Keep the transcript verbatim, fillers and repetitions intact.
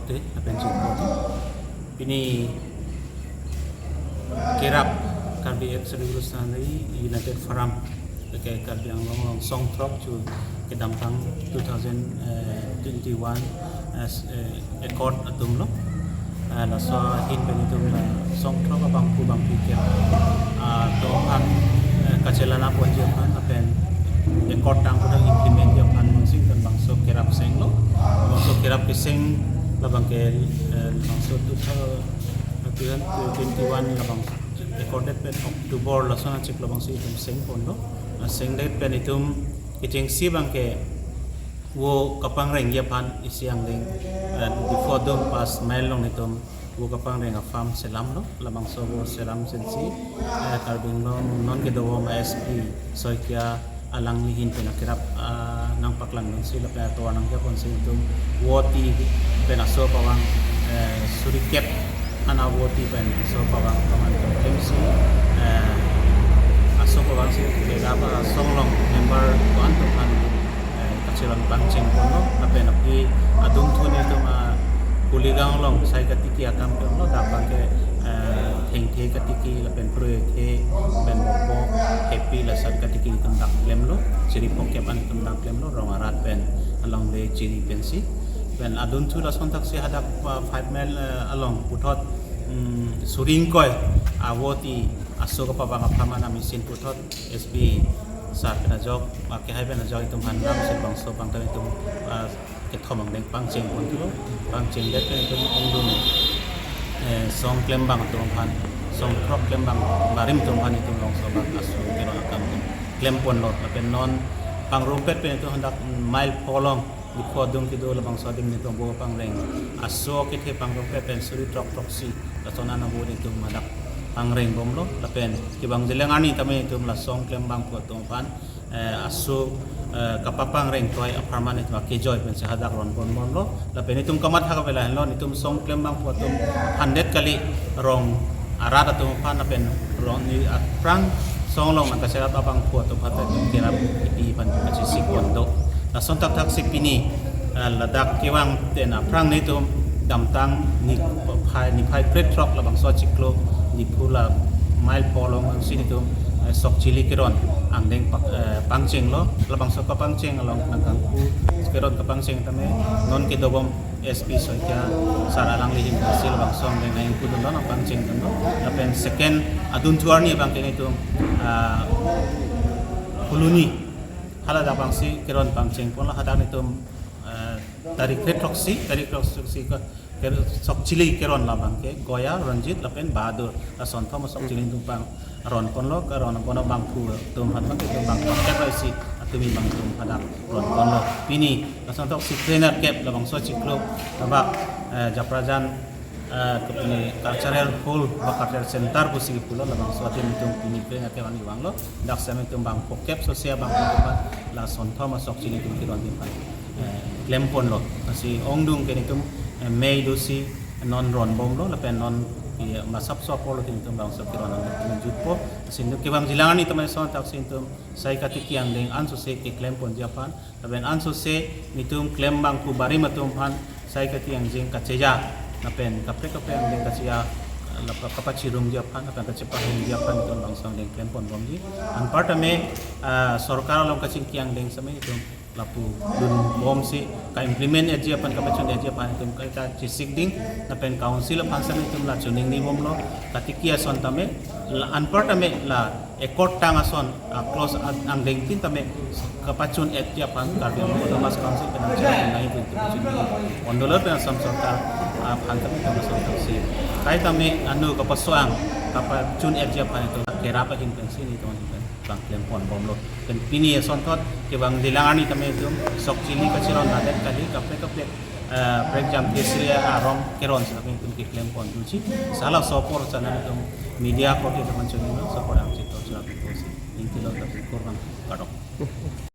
Te, lapen chingpo te. Pini kerap Karbi Axe Revolutionary United Forum, lake Karbi Anglong along song throk chu kedamtang two thousand twenty-one, eh, s-, eh, accord atum lo. Eh, laso ahin pen itum la song throk abangphu bangphi ke, ah, atum aphan, eh, kachelang ponji aphan lapen accord tang kodang implement ji aphan mungsi itum bangso kerap seng lo. Bangso kerap keseng labang ke, eh, bangso two thousand twenty-one labang accorded pen October lason achiklo bangsi itum seng pon lo. Ah, sengdet pen itum kechengsi abang ke vo kapangreng ji aphan isi angdeng, eh, Diphu adung pas mile along itum vo kapangreng a-farm selam lo, labangso vo selam sensi, eh, Karbi Anglong non kedo bom S P Saikia alangli ahin pen akerap, ah, nangpaklang nangsi lapen atovar nangkepon si itum voti pen aso pavang, eh, suri kep ana voti pen aso pavang paman klemsi, eh, aso pavang si kerap asong along member ko-an atum aphan, eh, kachelang pangcheng pon lo, lapen aphi adungthu nelitum a Kuligaon along sai katiki akam pon lo, dak abang ke, eh, thengthe katiki lapen proi the pen bokbok hepi lason katiki nelitum dak klem lo, chiri phongkep an nelitum dak klem lo, rong arat pen along le chiri pensi. Pen adungthu lason thaksi hadak, ah, five mile, eh, along puthot, mm, suri ingkoi a voti aso kapavang a-farm ana machine puthot S P sir pen ajok, ah, kehai pen ajok itum aphan ram se bangso abang ta itum, ah, kethom angdeng pangcheng pon lo, pangchengdet pen itum ongdung, eh, song klembang atum aphan, song throk klembang barim atum aphan itum longso abang aso keron akam itum klem pon lo, lapen non pangrumpet pen itum hadak mile pho along Diphu adung kedo labangso adim nelitum vo pangreng aso kethe pangrumpet pen suri throk throksi lason ana vo nelitum hadak pangreng bom lo, lapen kevangjilang arni tame itum la song klembangphu atum aphan, eh, aso, eh, kapapangreng toi apharman itum akejoi pensi hadak ron pon bom lo. Lapen itum kamatha kave lahenlo, itum song klembangphu atum aphan det kali, rong arat atum aphan lapen rong ni aphrang song along nangkacherap abangphu atum aphan itum kerap kipi aphan kachesik pon do. Lason thakthaksi pini, eh, ladak kevang ten aphrang nelitum damtang niphai, niphai krethrok labangso achiklo Diphu la mile pho along ansi nelitum, eh, sok chili keron angdeng pak-, eh, pangcheng lo, labangso kapangcheng along nangkangku keron kapangcheng tame non kedo bom S P Saikia sir alangli ahin si labangso angdeng nangkangku dun lo, nangpangcheng dun lo, lapen second adungthu arni abang ke nelitum, ah, Phuloni hala dak abangsi keron pangcheng pon lo, hadak nelitum, eh, tarik kre throksi, tarik throksi ke, ke sok chili keron labang ke Goya, Ranjit lapen Bahadur, lason thom sok chili atum aphan ron pon lo, keron pon abangphu atum aphan abang ke itum bang kep isi atum abang atum hadak ron pon lo. Pini lason thaksi kre nerkep labangso achiklo labak, eh, Japrajan, eh, ke pini cultural hall ba cultural center pusi pulo, labangso adim itum pini kre nerkep an kevang lo, dak seme itum bang phongkep so sia bang phongkep lason thom asok chili itum keron adim aphan, eh, klem pon lo. Lasi ongdung ke nelitum, eh, mei dosi non ron bom lo, lapen non, eh, masap so apor lo nelitum bangso keron an nelitum jutpo. Lasi nelitum kevangjilang arni tame lason thaksi nelitum sai katiki angdeng ansose keklem ponji aphan, lapen ansose nelitum klembangphu barim atum aphan sai katiki angdeng kacheja, lapen kaprek kaprek angdeng kacheja, lapen kapachirungji aphan, lapen kachepahingji aphan nelitum bangso angdeng klem pon bomji. Anparta me, ah, sorkar along kachingki angdeng seme nelitum lapu dun bomsi ka-implement etji aphan, kapachun etji aphan nelitum ka, kachesik ding, lapen council aphan seme nelitum la choningri bom lo, katiki ason tame, la anparta me la accord tang ason, ah, clause an-, angdeng tin tame kapachun etji aphan Karbi Anglong Autonomous Council pen nangchela nai itum kapachun etji. Ondolo pen Assam sorkar, ah, aphan tame itum ason thaksi kai tame anu kapaso-ang kapachun etji aphan itum kerap ahin pensi nelitum bang klem pon bom lo. Pen pini asonthot kevangjilang arni tame itum sok chili kacheron ladet kali, kaprek kaprek, eh, prekjam kesri arong keron si itum keklem pon doji. Sala so apor sana itum media korte itum choningri, so apor angchit to chira itum si ningtilo, tap si kurang kadok.